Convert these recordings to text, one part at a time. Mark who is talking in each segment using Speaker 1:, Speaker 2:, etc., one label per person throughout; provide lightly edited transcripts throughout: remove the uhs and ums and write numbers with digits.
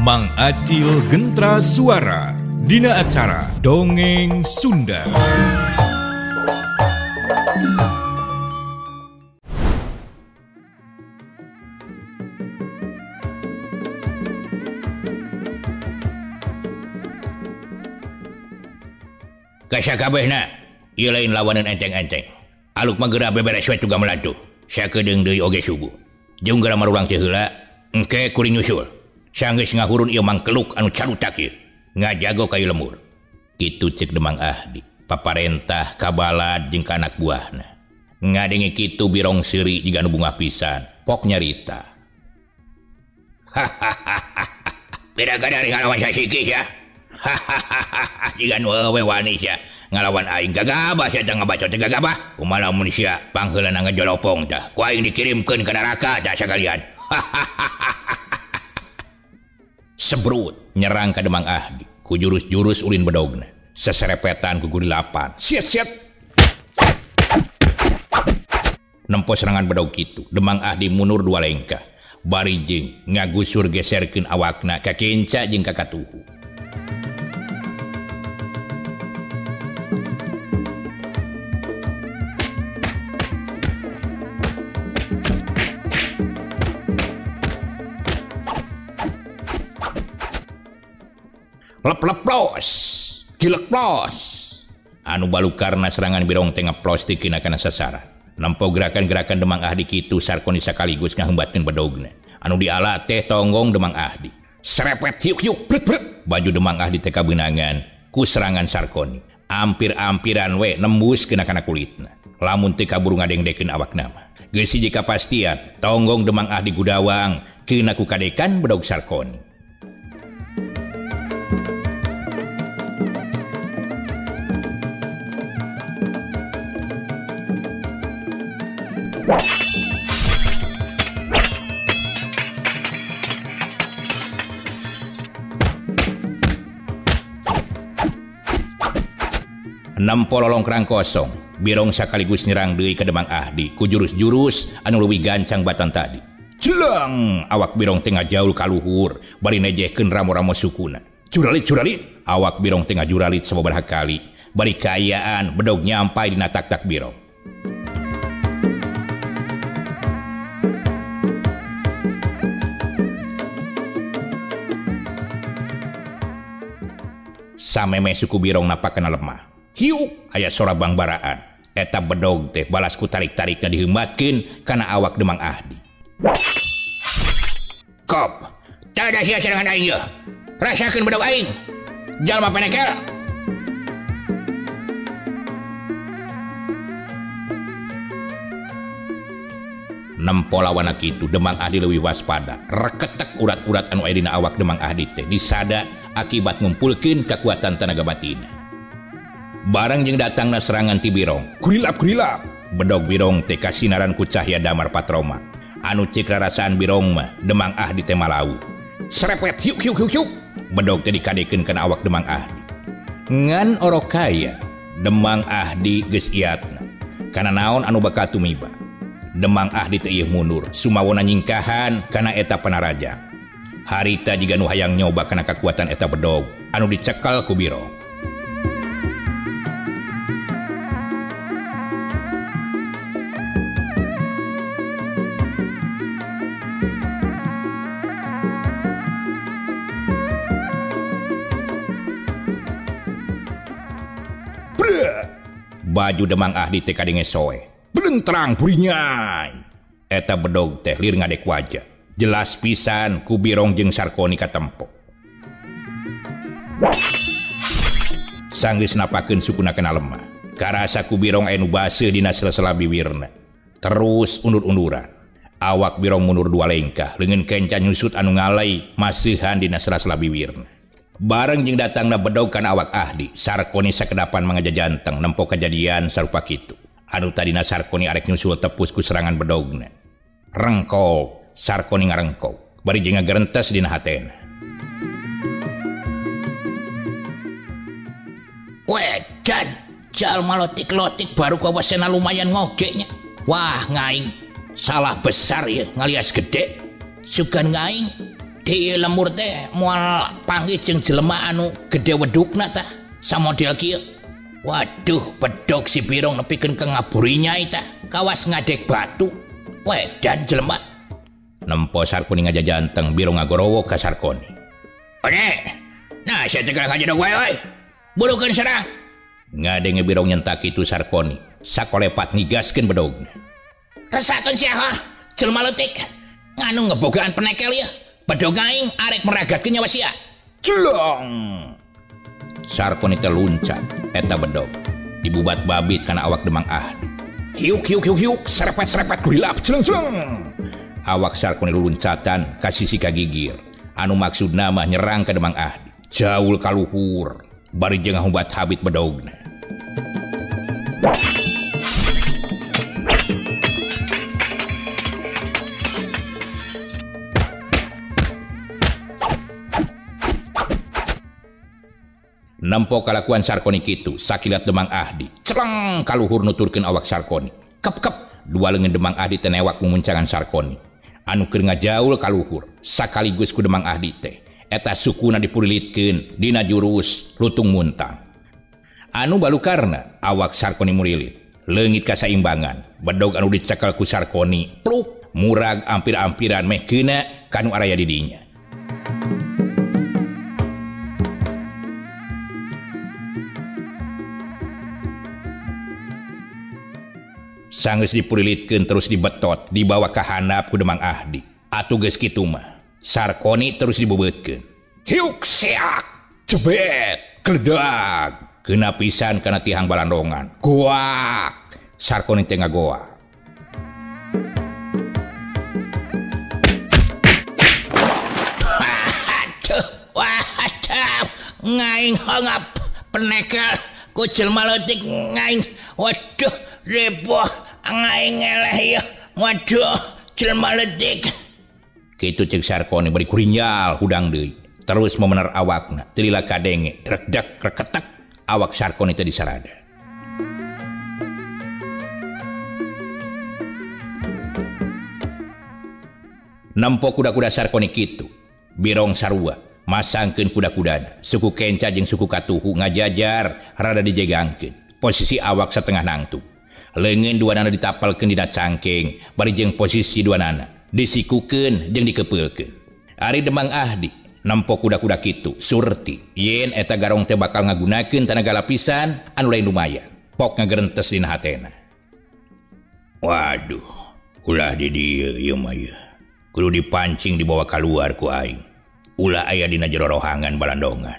Speaker 1: Mang Acil Gentra Suara Dina acara Dongeng Sunda.
Speaker 2: Kasakabehna ieu lain lawanan enteng-enteng. Aluk mah geura beberes we tuga melantu. Sakedeung deui oge subuh. Jeung geura marulang teh heula, engke kuring nyusul. Sanggeus ngahurun ieu mangkeluk anu carutak ieu. Ngajago ka ieu lembur. Kitu ceuk Demang Ahdi, paparentah ka balad jeung ka anak buahna. Ngadenge kitu Birong seuri jiga nu bungah pisan, pok nyarita. Hahaha. Beda-gada ari ngalawan sasiki sia. Hahaha, jiga nu eueuh wani sia ngalawan aing gagabah sia teh ngabacot teh gagabah. Kumaha lamun sia pangheulana ngajolopong tah, ku aing dikirimkeun ka neraka tah sakalian. Hahaha. Sebrut nyerang ka Demang Ahdi ku jurus-jurus ulin bedogna. Seserepetan ku gurilapan. Siet siet. Nempo serangan bedog kitu, Demang Ahdi mundur dua lengkah. Bari jeung ngagusur geserkeun awakna ka kenca jeung ka katuhu. Lep-leplos, gilek plos. Anu balukarna serangan Birong teh ngeplos teu kena kana sasaran. Nempo gerakan-gerakan Demang Ahdi kitu Sarkoni sakaligus ngahembatkeun bedogna. Anu diala teh tonggong Demang Ahdi. Serepet hiuk-hiuk bret bret. Baju Demang Ahdi teh kabeunangan ku serangan Sarkoni. Ampir-ampiran we nembus kena kana kulitna. Lamun teu kaburu ngadengdekeun awakna mah. Geus hiji kapastian tonggong Demang Ahdi gudawang keuna ku kadekan bedog Sarkoni. Nempo lolongkrang kosong, Birong sakaligus nyerang deui ka Demang Ahdi ku jurus-jurus anu leuwih gancang batan tadi. Jeleng awak Birong teh ngajaul ka luhur bari nejehkeun ramo-ramo sukuna. Curalit-curalit awak Birong teh ngajuralit sababaraha kali bari kaayaan bedog nyampai dina tak-tak Birong. Sameme suku Birong napakna lemah. Hiuk aya sora bangbaraan. Eta bedog teh balas ku tarik-tarikna dihembatkeun kana awak Demang Ahdi. Kop, tada sia serangan aing yeuh. Rasakeun bedog aing. Jalma penekel. Nempo lawana kitu Demang Ahdi leuwih waspada. Reketek urat-urat anu aya dina awak Demang Ahdi teh disada akibat ngumpulkeun kakuatan tenaga batina. Bareng jeung datangna serangan ti Birong. Kurilap-kurilap. Bedog Birong teh kasinaran ku cahya damar patroma. Anu cik rarasaan Birong mah Demang Ahdi teh malawu. Serepet hiuk hiuk hiuk hiuk. Bedog teh dikadekeun kana awak Demang Ahdi. Ngan orok kaya Demang Ahdi geus iatna. Kana naon anu bakal tumiba. Demang Ahdi teh ieu mundur, sumawona nyingkahan kana eta panaraja. Harita jiga nu hayang nyoba kana kakuatan eta bedog anu dicekel ku Birong. Baju Demang Ahdi teh kadenge soe. Belentrang burinyai. Eta bedog teh lir ngadek wajah. Jelas pisan ku Birong jeung Sarkoni katempo. Sanggeus napakeun sukuna kana lemah. Karasa ku Birong aya nu baseuh dina sela-sela biwirna. Terus undur-unduran. Awak Birong mundur dua lengkah, leungeun kenca nyusut anu ngalai maseuhan dina sela-sela biwirna. Bareng jeung datangna bedog kana awak Ahdi, Sarkoni sakedapan mangajajanteng nempo kajadian sarupa kitu. Anu tadina Sarkoni arek nyusul tepus ku serangan bedogna. Rengkok, Sarkoni ngarengkok, bari jeung ngagerentes dina hatena. Wedan, jalma lotik-lotik baru kawasena lumayan ngogeknya. Wah, ngaing salah besar ya ngalias gede. Sugan ngaing Di lembur teh moal panggih jeung jelema anu gede wedukna tah samodel kieu. Waduh, bedog si Birong nepikeun ka ngaburi nyai tah. Kawas ngadek batu. Wedan jelema. Nempo Sarkoni ngajajanteng Birong ngagorowok ka Sarkoni. One, nah sia teh kalah wae wae. Burukeun serang. Ngadenge Birong nyentak kitu Sarkoni, sakolepat ngigaskeun bedogna. Rasakeun sia hah, jelema leutik. Nganu ngebogaan penekel ieu. Bedog aing arek meragatkeun nyawa sia. Celong. Sarkoni teh luncat eta bedog. Dibubat babit kana awak Demang Ahdi. Hiuk hiuk hiuk hiuk, serepet-serepet gurilap celeng celeng. Awak Sarkoni luncatan ka sisi kagigir. Anu maksudna mah nyerang ka Demang Ahdi. Jaul kaluhur bari jeung ngahumbat habit bedogna. Nempo kalakuan Sarkoni kitu sakilat Demang Ahdi celeng kaluhur nuturkeun awak Sarkoni. Kep-kep dua leungeun Demang Ahdi teh newak mumuncangan Sarkoni anu keur ngajaul kaluhur sakaligus ku Demang Ahdi teh eta sukuna dipurilitkeun dina jurus lutung muntang. Anu balukarna awak Sarkoni murilit leungit kasaimbangan bedog anu dicekel ku Sarkoni pluk murag ampir-ampiran meh keuna kanu araya di dinya. Sanggeus dipurilitkeun terus dibetot dibawa ka handap ku Demang Ahdi. Atuh geus kitu mah Sarkoni terus dibebeutkeun. Hiuk seak cebet kledag kena pisan kana tihang balandongan. Goak Sarkoni teh ngagoak. Wah, ngaing hangap penekel ku jelema leutik ngaing. Waduh, reboh ngaing ngeleh ieu. Waduh, jelema leutik. Kitu ceuk Sarkoni bari kurinyal hudang deui. Terus memener awakna, teu lila kadenge, rekdak reketek awak Sarkoni teh disarada. Nempo kuda-kuda Sarkoni kitu, Birong sarua masangkeun kuda-kudana, suku kenca jeung suku katuhu ngajajar rada dijegangkeun. Posisi awak setengah nangtung. Leungeun dua nana ditapalkeun dina cangkeng, bari jeung posisi dua nana disikukeun jeung dikepeulkeun. Ari Demang Ahdi nempo kuda-kuda kitu, surti yen eta garong teh bakal ngagunakeun tanaga lapisan anu lain lumayan. Pok ngagerentes dina hatena. Waduh, ulah di dieu ieu mah ieu. Kudu dipancing dibawa kaluar ku aing. Ulah aya dina jero rohangan balandongan.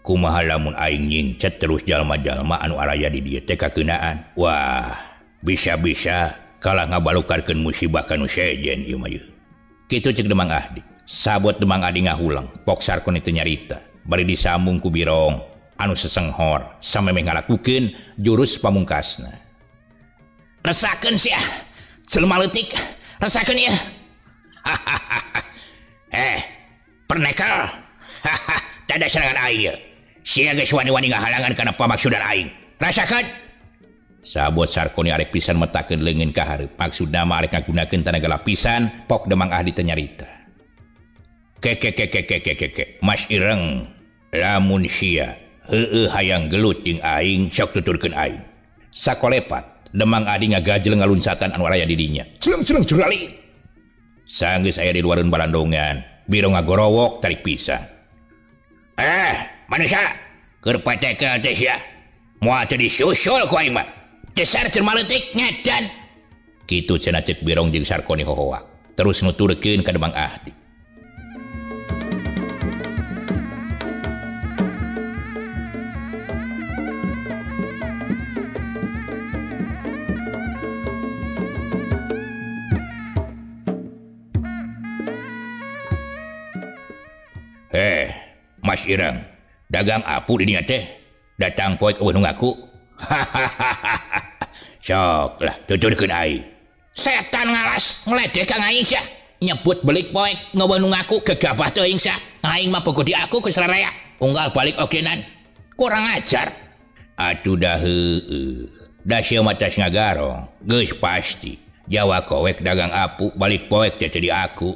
Speaker 2: Kumaha lamun aing nyingcet terus jalma-jalma anu araya di dieu teh kakeunaan. Wah, bisa-bisa kalah ngabalukarkeun musibah ka nu sejen ieu mah ieu. Kitu ceuk Demang Ahdi. Sabot Demang Ahdi ngahulang, pok Sarkoni teu nyarita. Bari disambung ku Birong anu sesenghor samemeh ngalakukeun jurus pamungkasna. Rasakeun sia, jelema leutik, rasakeun ieu. Pernekel. Tada serangan aing. Sia geus wani-wani ngahalangan kana pamaksudan aing. Rasakeun. Sabot Sarkoni arek pisan metakeun leungeun ka hareup. Maksudna mah arek ngagunakeun tanaga lapisan, pok Demang Ahdi teu nyarita. Ke ke ke ke ke ke ke ke. Mas Ireng, lamun sia heueuh hayang gelut jeung aing sok tuturkeun aing. Sakolepat Demang Ahdi ngagajel ngaluncatan anu araya di dinya. Celeng-celeng jurali. Sanggeus aya di luareun balandongan, Birong ngagorowok tarik pisan. Manusia, keur patekel teh sia. Moal teu disusul ku aing mah. Desar jelema leutik ngedan. Kitu cenah ceuk Birong jeung Sarkoni hohoak. Terus nuturkeun ka Demang Ahdi. Mas Ireng, dagang apu di dinya teh. Datang poek eueuh nu ngaku. Sok lah tuturkeun aing. Setan ngalas ngledeh ka aing sia. Nyebut belik poek ngeueuh nu ngaku gegabah teuing sia. Aing mah bogoh di aku geus raraya. Unggal balik ogenan. Kurang ajar. Atuh dah heueuh. Da sia mah tas ngagarong. Geus pasti. Jawa kowek dagang apu balik poek teh di aku.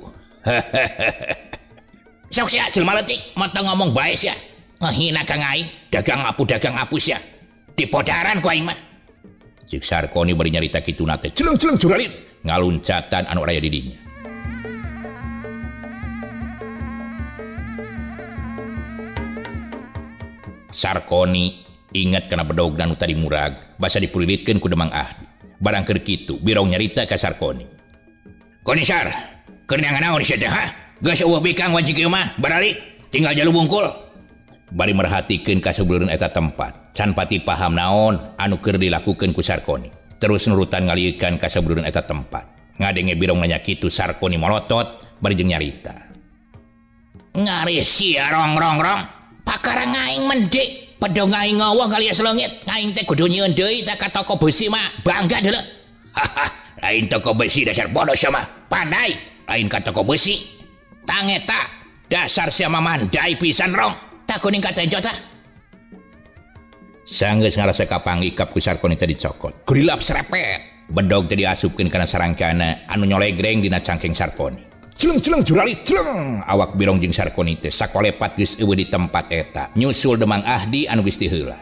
Speaker 2: Sok sia jelema leutik, montong ngomong bae sia. Ngahina ka aing, dagang apu sia. Dipodaran ku aing mah. Cik Sarkoni bari nyarita kituna teh, celeng-celeng juralit ngaluncatan anu raya di dinya. Sarkoni ingat kana bedogna nu tadi murag, basa dipulilitkeun ku Demang Ahdi. Barang keur kitu, Birong nyarita ka Sarkoni. Koni Sar, keur neangan naon sia teh ha? Geus eueuh bikang wanci kieu mah, baralik, tinggal jalu bungkul. Bari merhatikeun ka sabeuleun eta tempat, can pati paham naon anu keur dilakukeun ku Sarkoni. Terus nurutan ngaliekan ka sabeuleun eta tempat. Ngadenge Birong nanya kitu, Sarkoni molotot bari jeung nyarita. Ngaris sia rong rong rong, pakara aing mendik. Pedong aing ngawah ngalias leungit, aing teh kudu nyieun deui tah ka toko besi mah, bangga deuleu. Haha, lain toko besi dasar bodoh sia mah, pandai lain ka toko besi. Tangeta dasar sia mah mandai pisan rong, tak kuning ka tenjo tah. Sanggeus ngarasa kapanggih kap ku Sarkoni teh dicokot. Gurilap serepet, bedog teh diasupkeun kana sarangkana anu nyolegreng dina cangkeng Sarkoni. Celeng-celeng juralit celeng, awak Birong jeung Sarkoni teh sakolepat geus eueuh di tempat eta. Nyusul Demang Ahdi anu geus diheula.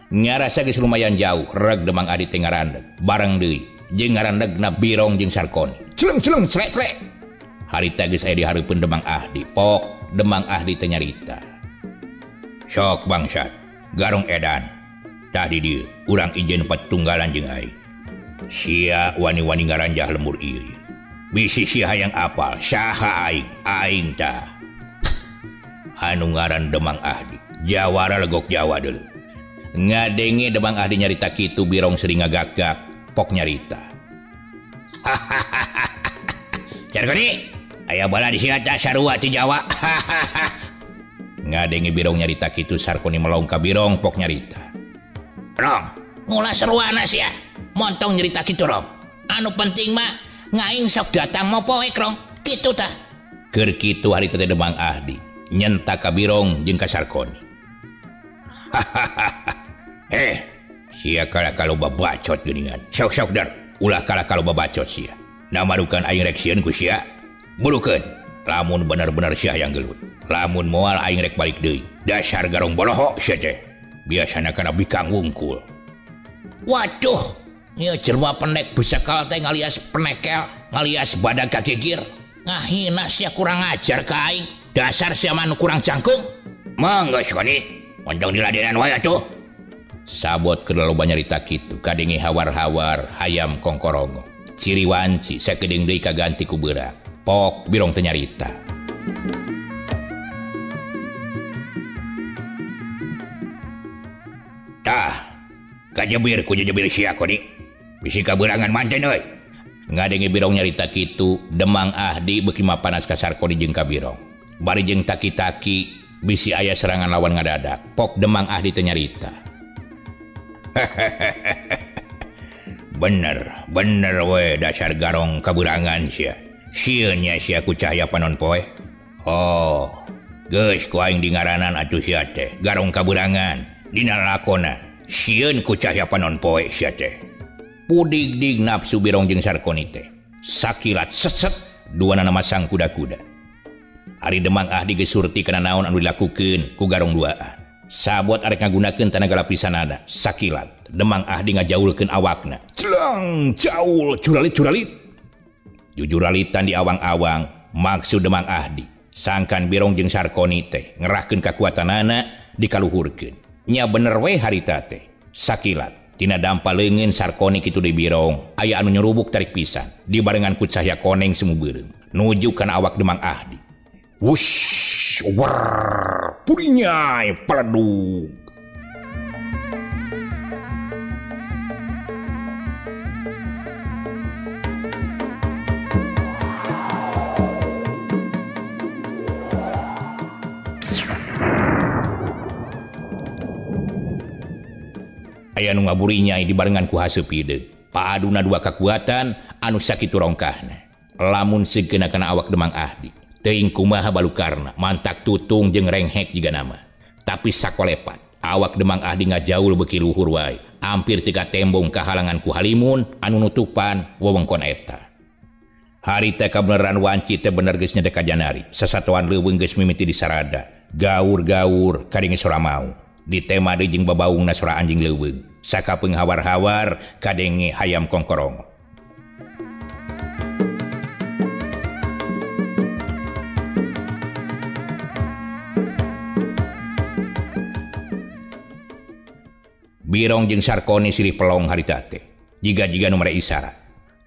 Speaker 2: Ngarasa geus lumayan jauh, reg Demang Ahdi teh ngarandeg. Bareng deui jeung ngarandegna Birong jeung Sarkoni. Celeng-celeng celek-celek. Harita geus aya di hareupeun Demang Ahdi. Pok Demang Ahdi teh nyarita. Sok bangsat, garong edan. Tah di dieu urang ijen patunggalan jeung aing. Sia wani-wani ngaranjah lembur ieu. Bisi sia hayang apal saha aing, aing tah. Anu ngaran Demang Ahdi, jawara legok Jawa deuleu. Ngadenge Demang Ahdi nyarita kitu, Birong sering ngagak-gak, pok nyarita. Hahaha. Sarkoni, aya bala di sia tah sarua ti Jawa. Ngadenge Birong nyarita kitu, Sarkoni melong ka Birong, pok nyarita. Rong, ngulah seruana sia. Montong nyarita kitu rong. Anu penting mah ngaing sok datang mau poek rong. Kitu tah. Keur kitu hari teh Demang Ahdi nyentak ka Birong jeung ka Sarkoni. Hahaha. Sia kalah kalau babacot geuningan. Sok-sok dar, ulah kalah kalau babacot sia. Namarukan aing rek sieun ku sia. Burukeun. Lamun bener-bener sia yang gelut. Lamun moal aing rek balik deui. Dasar garong boloho sia teh. Biasana kana bikang wungkul. Waduh, ieu jelema penek besekal teh ngalias penekel, ngalias badag kagigir. Ngahina sia kurang ajar ka aing. Dasar sia mah nu kurang jangkung. Mangga sekali, montong diladenan wae atuh. Sabot keur loba nyarita kitu, kadenge hawar-hawar hayam kongkorongo. Ciri wanci sakedeung deui kaganti ku beurang. Pok Birong teh nyarita. Tah, kajebir ku jejebir sia koni. Bisi kaberangan manten euy. Ngadenge Birong nyarita kitu, Demang Ahdi beuki mapanas ka Sarkoni jeung ka Birong. Bari jeung taki-taki bisi aya serangan lawan ngadadak. Pok Demang Ahdi teh nyarita. Bener, bener we dasar garong kaberangan sia. Sieun nya sia ku cahaya panon poe. Oh, geus ku aing dingaranan atuh sia teh, garong kaberangan. Dina lakona sieun ku cahaya panon poe sia teh. Pudig-dig nafsu Birong jeung Sarkoni teh. Sakilat set-set duanana masang kuda-kuda. Ari Demang Ahdi geus surti kana naon anu dilakukeun ku garong duaan. Sabot arek ngagunakeun tanaga lapisanana. Sakilat Demang Ahdi ngajaulkeun awakna. Celeng jaul juralit-juralit. Jujuralitan di awang-awang maksud Demang Ahdi. Sangkan Birong jeung Sarkoni teh ngerahkeun kakuatanana dikaluhurkeun. Nya bener we harita teh. Sakilat tina dampa leungeun Sarkoni kitu deui Birong, aya anu nyerubuk tarik pisan dibarengan ku cahaya koneng semu beureum nuju kana awak Demang Ahdi. Wush, war, purinyai peledug. Aya nu ngaburinyai dibarengan ku haseup hideung. Paaduna dua kakuatan anu sakitu rongkahna. Lamun segeuna kana awak Demang Ahdi, teuing kumaha balukarna, mantak tutung jeung renghek jiga nama. Tapi sakolepat, awak Demang Ahdi ngajaul beuki luhur wae, hampir tiga tembong kahalangan ku halimun anu nutupan wewengkon eta. Harita kabeneran wanci teh bener geus nyedek ka janari. Sasatoan leuweung geus mimiti disarada. Gaur-gaur kadenge sora mau. Ditema deui jeung babaungna sora anjing leuweung. Sakapeung hawar-hawar kadenge hayam kongkorong. Birong jeung Sarkoni silih pelong harita teh. Jiga-jiga nu mere isyarat.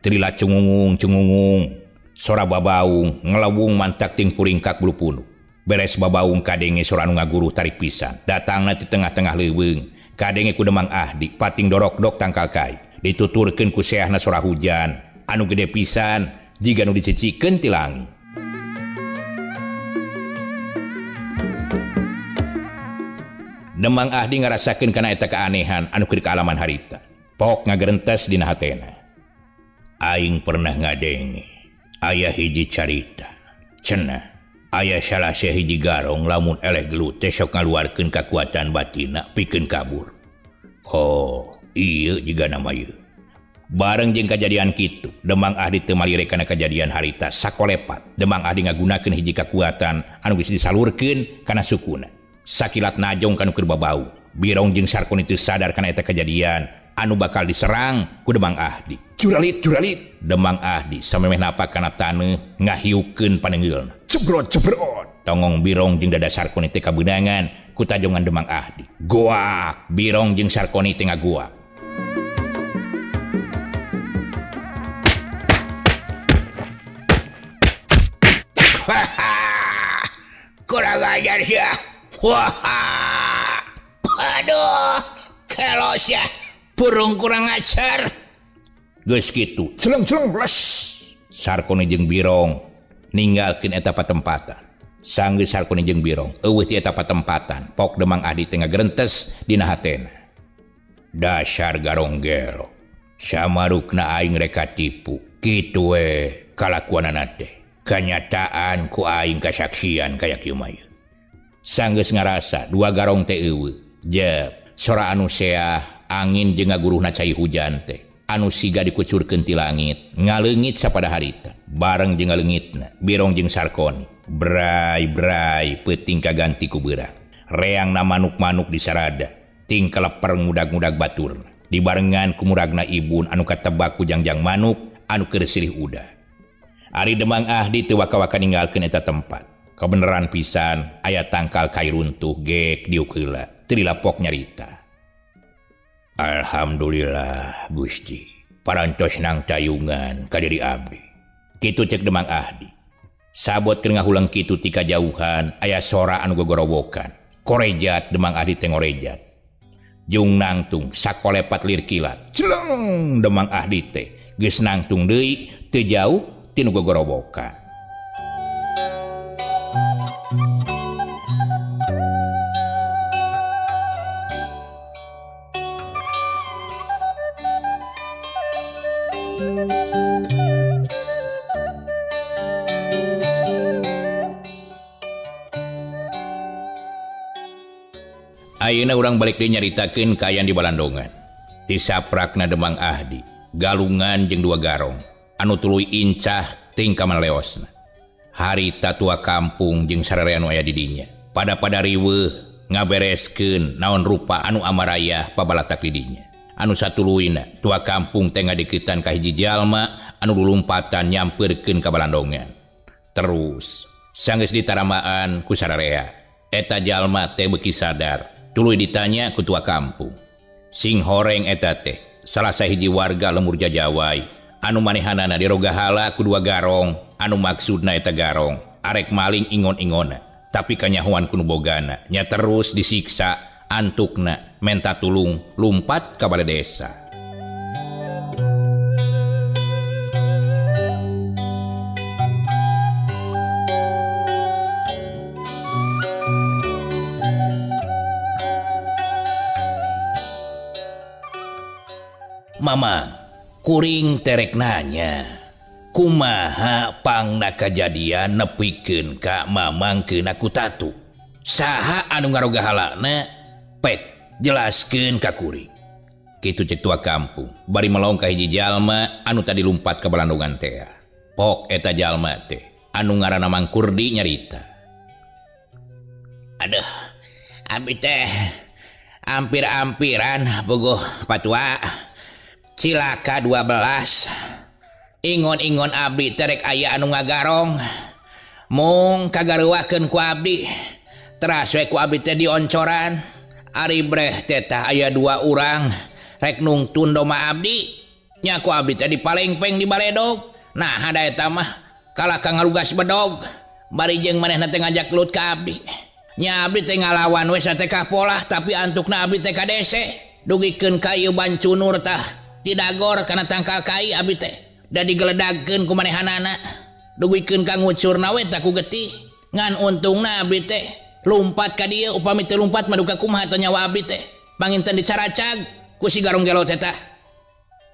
Speaker 2: Teu cungungung-cungungung, sora babaung ngelawung mantak ting puringkak bulu punu. Beres babaung kadenge sora anu ngaguruh tarik pisan. Datangna ti tengah-tengah leuweung. Kadenge ku Demang Ahdi pating dorok-dok tangkal kai. Dituturkeun ku seahna sora hujan anu gede pisan jiga nu dicicikeun ti langit. Demang Ahdi ngarasakeun kana eta keanehan anu keur kaalaman harita. Pok ngagerentes dina hatena. Aing pernah ngadenge aya hiji carita. Cenah aya salah sahiji garong lamun eleh gelut teh sok ngaluarkeun kakuatan batina pikeun kabur. Oh, ieu jiga nama ieu. Bareng jeung kajadian kitu, Demang Ahdi teu malire kana kajadian harita sakolepat. Demang Ahdi ngagunakeun hiji kakuatan anu geus disalurkeun kana sukuna. Sakilat najong kanu keur babau. Birong jeung Sarkoni teu sadar kana eta kajadian anu bakal diserang ku Demang Ahdi. Curalit curalit. Demang Ahdi samemeh napak kana taneuh ngahiukeun panengeulna. Cebrot cebrot. Tongong Birong jeung dada Sarkoni teh kabeunangan ku tajongan Demang Ahdi. Goak. Birong jeung Sarkoni teh ngagoak. Kurang ajar sia. Wah, aduh, kelos ya, burung kurang ajar. Geus kitu, celeng-celeng bles. Sarkoni jeung Birong ninggalkeun eta patempatan. Sanggeus Sarkoni jeung Birong eueuh ti eta patempatan, pok Demang Ahdi teh ngagerentes dina hatena. Dasar garong gelo. Samarukna aing rek katipu. Kitu we kalakuanana teh. Kanyataan ku aing kasaksian kaya kieu mah. Sanggeus ngarasa dua garong teh eueuh. Jep, sora anu seah angin jeung ngaguruhna cai hujan teh anu siga dikucurkeun ti langit ngaleungit sapada harita. Bareng jeung ngaleungitna Birong jeung Sarkoni brai-brai peuting kaganti ku beurang. Reangna manuk-manuk disarada ting kaleper ngudag-ngudag batur. Dibarengan ku muragna ibun anu katebak ku jangjang manuk anu keur silih udah. Ari Demang Ahdi teu waka-waka ninggalkeun eta tempat. Kebeneran pisan aya tangkal kai runtuh gek diuk heula teu dilapok nyarita. Alhamdulillah Gusti parantos nang tayungan ka diri abdi. Kitu cek Demang Ahdi. Sabot keur ngahulang kitu ti kajauhan aya sora anu gogorowokan. Korejat Demang Ahdi teh ngorejat. Jung nangtung sakolepat lir kilat. Celeng Demang Ahdi teh geus nangtung deui teu jauh ti nu gogorowokan. Ayeuna urang balik deui nyaritakeun kaayaan di Balandongan. Tisaprakna Demang Ahdi, galungan jeung dua garong anu tuluy incah ting ka maleosna. Harita tua kampung jeung sararea anu aya di dinya. Pada-pada riweuh ngabereskeun naon rupa anu amarayah pabalatak di dinya. Anu satuluyna tua kampung teh ngadeuketan ka hiji jalma anu lulumpatan nyampeurkeun ka Balandongan. Terus sanggeus ditaramaan ku sararea, eta jalma teh beuki sadar. Tuluy ditanya ku tua kampung. Sing horeng eta teh salah sahiji warga lembur Jajawai anu manehanana dirogahala ku dua garong anu maksudna eta garong arek maling ingon-ingona tapi kanyahoan ku nu bogana nya terus disiksa antukna menta tulung lumpat ka bale desa. Mama, kuring terek nanya, kumaha pangna kajadian nepikeun ka mamang keuna ku tatu. Saha anu ngarogahalana? Pek, jelaskeun ka kuring. Kitu cek tua kampung, bari melong ka hiji jalma anu tadi lumpat ka balandongan tea. Pok eta jalma teh anu ngaranna Mang Kurdi nyarita. Aduh, abi teh ampir-ampiran bogoh patua. Cilaka 12. Ingon-ingon abdi teh rek aya anu ngagarong. Mung kagaruakeun ku abdi. Teras we ku abdi teh dioncoran. Ari breh teh tah aya 2 urang rek nungtun doma abdi. Nya ku abdi teh dipalengpeng di baledog. Nah ada eta mah kalah ka ngalugas bedog. Bari jeung manehna teh ngajak gelut ka abdi. Nya abdi teh ngalawan we sate ka polah tapi antukna abdi teh kadese. Dugikeun ka ieu bancunur tah didagor kana tangkal kai abdi teh. Da digeledagkeun ku manehanana. Dugikeun ka ngucurna we tah ku getih. Ngan untungna abdi teh lumpat ka dieu, upami teu lumpat mah duka kumaha teh nyawa abdi teh. Panginten dicaracag ku si Garong Gelo teh tah.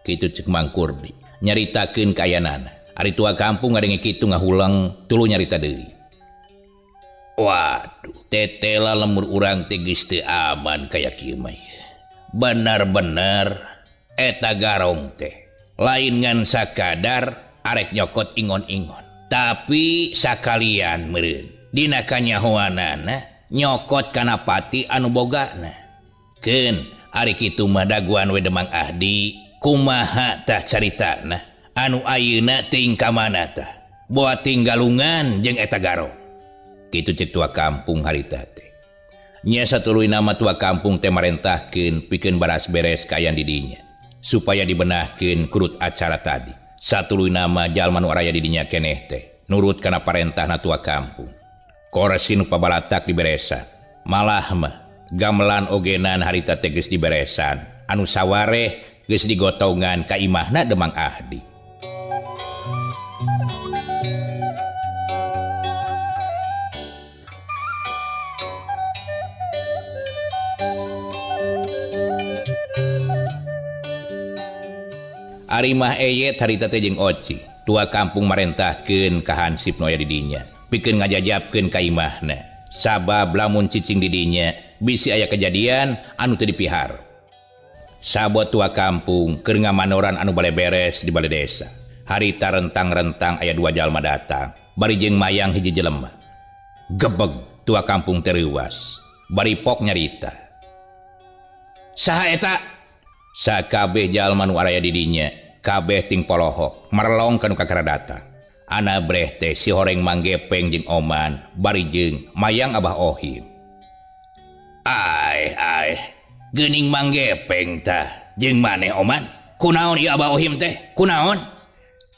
Speaker 2: Kitu cek Mang Kurdi nyaritakeun kayanana. Ari tua kampung ngadenge kitu ngahuleng tuluy nyarita deui. Waduh, tetela lemur urang teh geus teu aman kaya kieu mah. Bener-bener eta garong teh lain ngan sakadar arek nyokot ingon-ingon, tapi sakalian meureun dina kanyahoanana nyokot kana pati anu bogana. Keun ari kitu mah daguan we Demang Ahdi kumaha tah caritana anu ayeuna teuing ka mana tah boa tinggalungan jeung eta garong. Kitu cek tua kampung harita teh. Nya satuluy nama tua kampung teh marentahkeun pikeun baras beres kaayaan di dinya supaya dibenahkeun kurut acara tadi. Satuluy nama jalma nu araya di dinya keneh teh nurut kana parentahna tua kampung. Koresi nu pabalatak diberesan. Malah mah gamelan ogenan harita teh geus diberesan. Anu sawareh geus digotongan ka imahna Demang Ahdi. Ari mah eyet harita teh jeung Oci, tua kampung marentahkeun ka hansip nu aya di dinya, pikeun ngajajabkeun ka imahna. Sabab lamun cicing di dinya bisi aya kejadian anu teu dipihar. Sabot tua kampung keur ngamanoran anu bale beres di bale desa. Harita rentang-rentang aya 2 jalma datang, bari jeung mayang hiji jelema. Gebeg tua kampung teh reuwas, bari pok nyarita. Saha eta? Sakabeh jalma nu araya di dinya kabeh ting polohok merlong ka nu kakara datang. Ana breh teh si horeng manggepeng jeung Oman bari jeung mayang Abah Ohim. Ai ai geuning manggepeng tah jeung maneh Oman? Kunaon ieu Abah Ohim teh? Kunaon?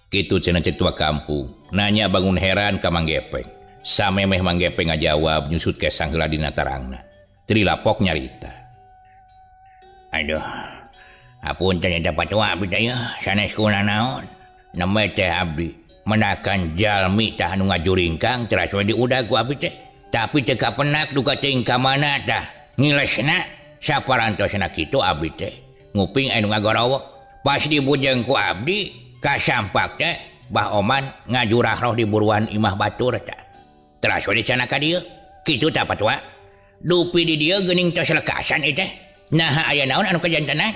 Speaker 2: Kitu cenah cek tua kampung nanya bangun heran ka manggepeng. Samemeh manggepeng ngajawab nyusut kesang heula dina tarangna. Teu lapok nyarita. Aduh, apunten eta patua abdi teh sanes kuna naon. Nembe teh abdi menakan jalmi tah anu ngajuringkang teras we diudag ku abdi teh. Tapi teu kapenak duka teuing ka mana tah. Ngilesna saparantosna kitu abdi teh. Nguping anu ngagorowok. Pas dibujeng ku abdi kasampak teh Bah Oman ngajurah roh di buruan imah batur tah. Teras we dicana ka dieu. Kitu tah patua. Dupi di dieu geuning tos lekasan ieu teh. Naha aya naon anu kajantenan?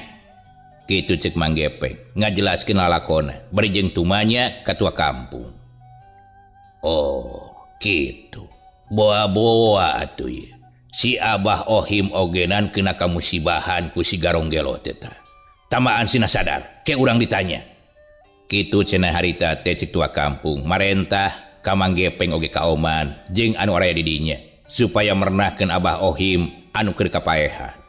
Speaker 2: Kitu cek Mang Gepeng ngajelaskeun lalakona bari jeung tumanya ka tua kampung. Oh, kitu. Boa-boa atuh ieu. Si Abah Ohim ogenan kena kamusibahan ku si Garong Gelo teh tah. Tambaan sina sadar, ke urang ditanya. Kitu cenah harita teh cek tua kampung marentah ka Mang Gepeng oge ka Oman jeung anu araya di dinya supaya merenahkeun Abah Ohim anu keur kapaehan.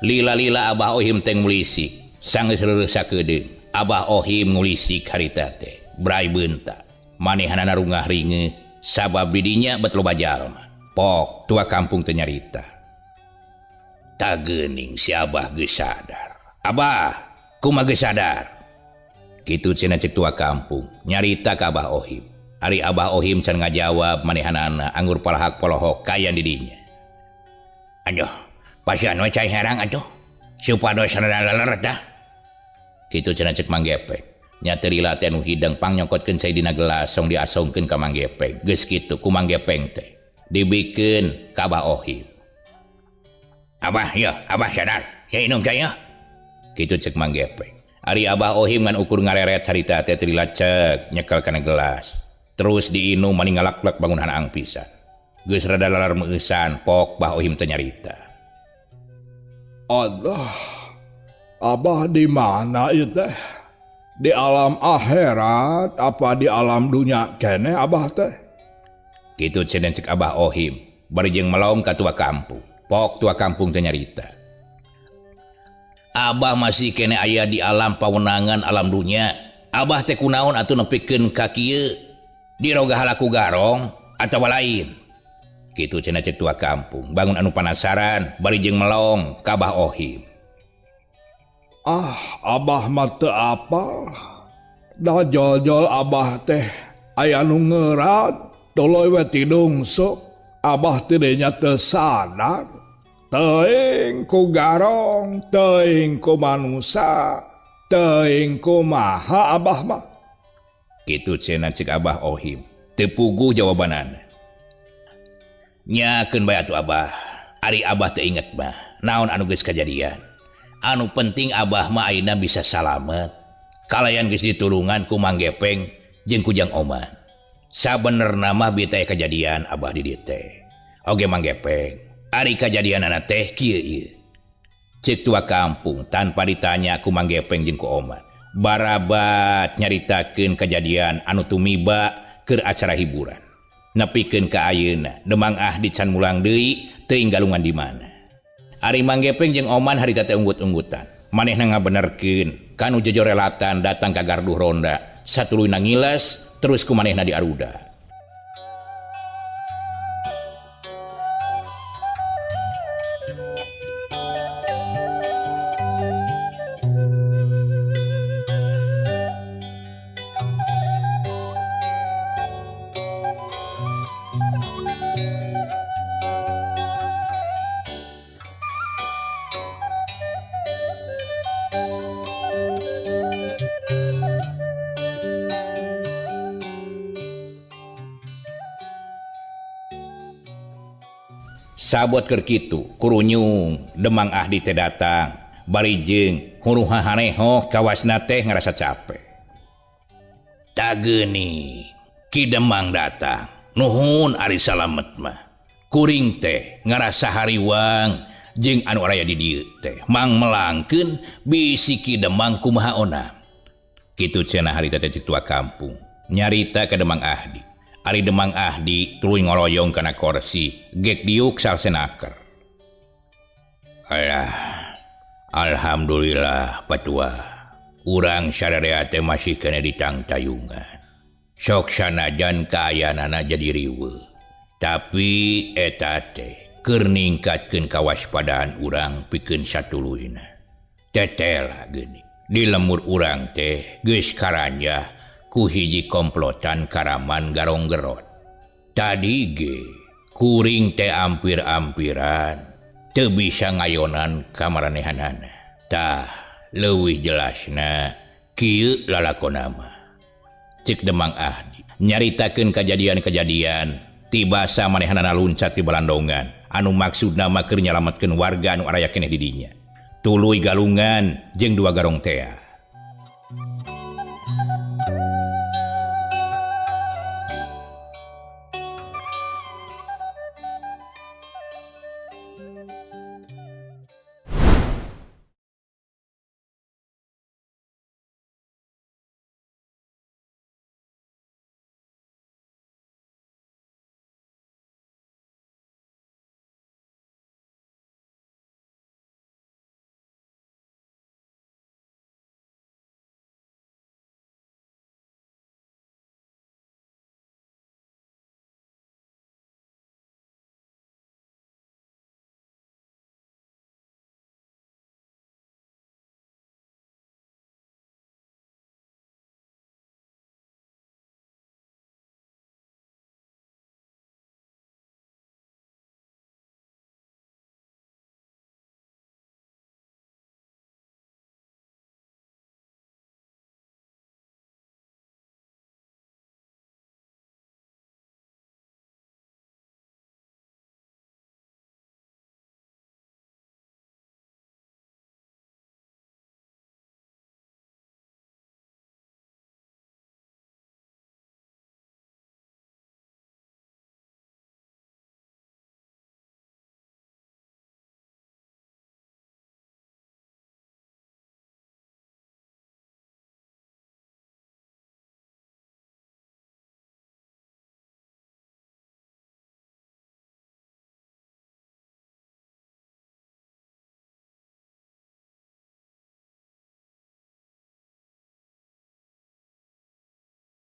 Speaker 2: Lila-lila Abah Ohim teh ngulisik, sanggeus reureus sakedeung. Abah Ohim ngulisik harita teh, brai beunta. Manehanana rungah ringeuh, sabab di dinya bet loba jalma. Pok tua kampung teh nyarita. Tageuning si Abah geus sadar. Abah, kumaha geus sadar? Kitu cenah cek tua kampung, nyarita ka Abah Ohim. Ari Abah Ohim can ngajawab manehanana anggur palahak polohok kayan di dinya. Aduh, pasian we cai herang atuh. Supados rada leler tah. Kitu cenah cek Mang Gepeng. Nya teu lila teh nu hideng pang nyokotkeun cai dina gelas song diasongkeun ka Mang Gepeng. Geus kitu ku Mang Gepeng teh dibikeun ka Abah Ohim. Abah, ya, Abah sadar. Ya inum cai ya. Kitu cek Mang Gepeng. Ari Abah Ohim ngan ukur ngareret harita teh teu lila cek nyekel kana gelas. Terus diinum mani ngalaklek bangun hanaang pisan. Geus rada lalar meueusan pok Bah Ohim teh nyarita.
Speaker 3: Aduh, Abah di mana ieu teh? Di alam akhirat apa di alam dunia keneh Abah teh?
Speaker 2: Kitu cenah cek Abah Ohim bari jeung melong ka tua kampung. Pok tua kampung teh nyarita. Abah masih keneh aya di alam pawenangan alam dunia. Abah teh kunaon atuh nepikeun ka kieu? Diroga halaku garong atawa lain. Kitu cenah cek tua kampung. Bangun anu panasaran bari jeung melong ka Abah Ohim.
Speaker 3: Ah, Abah mah teu apal. Da jol-jol Abah teh aya nu ngeurat, tuluy we tidungsuk. Abah teh nya teu sadar. Teuing ku garong, teuing ku manusa, teuing kumaha Abah mah.
Speaker 2: Kitu cenah cek Abah Ohim. Teu puguh jawabanana. Nyakeun bae atuh Abah. Ari Abah teu inget mah naon anu geus kajadian. Anu penting Abah mah ayeuna bisa salamet. Kalayan geus ditulungan ku Mang Gepeng jeung ku Jang Oman. Sabenerna mah bieu teh kajadian Abah di dieu teh. Oge Mang Gepeng. Ari kajadianana teh kieu ieu. Cek tua kampung tanpa ditanya ku Mang Gepeng jeung ku Oman. Barabat nyaritakeun kajadian anu tumiba keur acara hiburan. Nepikeun ka ayeuna Demang Ahdi can mulang deui teuing galungan di mana. Ari Mang Gepeng jeung Oman harita teh unggut-unggutan. Manehna ngabenerkeun kanu jejorelatan datang ka garduh ronda. Satuluyna ngiles terus ku manehna diaruda. Sabot keur kitu kurunyung Demang Ahdi teh datang bari jeung huruh hareho kawasna teh ngarasa capek. Tageuni Ki Demang datang nuhun ari salamet mah. Kuring teh ngarasa hariwang jeung anu araya di dieu teh mang melangkeun bisi Ki Demang kumaha ona. Kitu cenah harita teh cek tua kampung nyarita ka Demang Ahdi. Ari Demang Ahdi tuluy ngoloyong kana korsi gek diuk salsenaker. Alah, alhamdulillah patua. Urang sararea teh masih kena ditangtayungan. Sok sanajan kaayaanana jadi riweuh. Tapi eta teh keur ningkatkeun kawaspadaan urang pikeun satuluyna. Tetela geuning di lemur urang teh geus karanjah ku hiji komplotan karaman garong gerot. Tadi ge kuring teh ampir-ampiran teu bisa ngayonan ka maranehanana. Tah leuwih jelasna kieu lalakona mah. Cek Demang Ahdi nyaritakeun kajadian-kajadian tibasa manehanana luncat di balandongan anu maksudna mah keur nyalametkeun warga anu araya keneh di dinya. Tuluy galungan jeung dua garong tea.